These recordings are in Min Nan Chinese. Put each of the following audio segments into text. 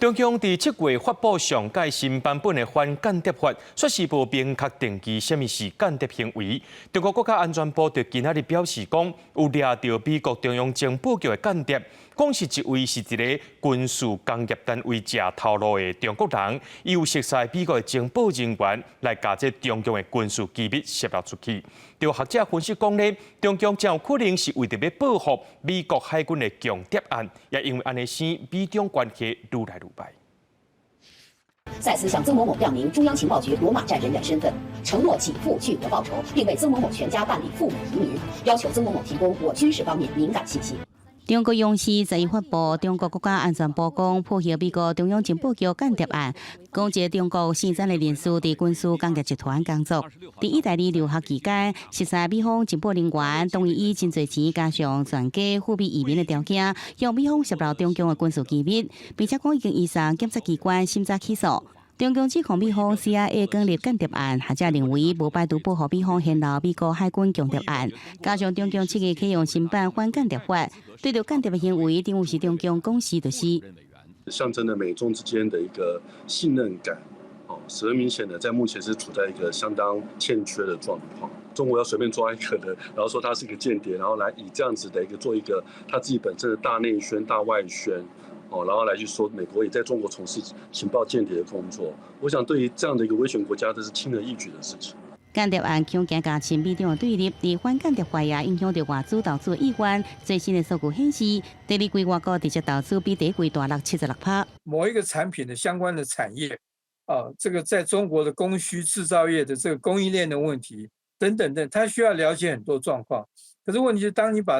中共佇7月發布上蓋新版本的反間諜法，煞是無明確定義啥物是間諜行為。中國國家安全部就今仔日表示講，有掠著美國中央情報局的間諜，講是一位是佇咧軍事工業單位食頭路的中國人，伊有熟似美國的情報人員來共這中共的軍事機密洩露出去。有學者分析講咧，中共真有可能是為著欲報復美國海軍的共諜案，也因為按呢生美中關係愈來愈䆀。再次向曾某某亮明中央情報局羅馬站人員身份，承諾給付巨額報酬，並為曾某某全家辦理父母移民，要求曾某某提供我軍事方面敏感信息。中國央視十一發布，中國國家安全部講破獲美國中央情報局間諜案，講一個中國姓曾的人士佇軍事工業集團工作，佇意大利留學期間，熟似美方情報人員，同意以真濟錢加上全家赴美移民的條件，向美方洩露中共的軍事機密，並且講已經移送檢察機關審查起訴。中共指控美方 CIA 捲入間諜案，學者認為無排除報復美方掀撈美國海軍共諜案，加上中共7月啟用新版反間諜法，對著間諜的行為，等於是中共講是就是。象徵了美中之間的一個信任感，哦，十分明顯的，在目前是處在一個相當欠缺的狀況。中國要隨便抓一個人，然後說他是一個間諜，然後來以這樣子的一個做一個他自己本身的大內宣、大外宣。哦，然後來去說美國也在中國從事情報間諜的工作，我想對於這樣的一個威權國家，這是輕而易舉的事情。間諜案恐驚加深美中的對立，而反間諜法也影響著外資投資意願。最新的數據顯示，第二季外國直接投資比第一季大落76%。某一個產品的相關的產業，啊，這個在中國的供需製造業的這個供應鏈的問題等等等，他需要了解很多狀況。可是問題是，當你把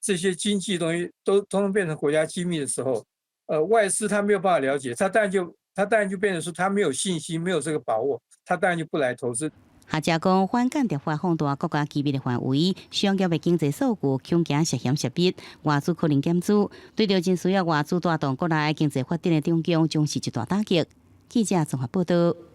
這些經濟東西都通通變成國家機密的時候，外資他沒有辦法了解，他當然就變成說他沒有信心，沒有這個把握，他當然就不來投資。學者講，反間諜法放大國家機密的範圍，商業的經濟數據恐驚涉嫌洩密，外資可能減資，對著真需要外資帶動國內經濟發展的中共，將是一大打擊。記者綜合報道。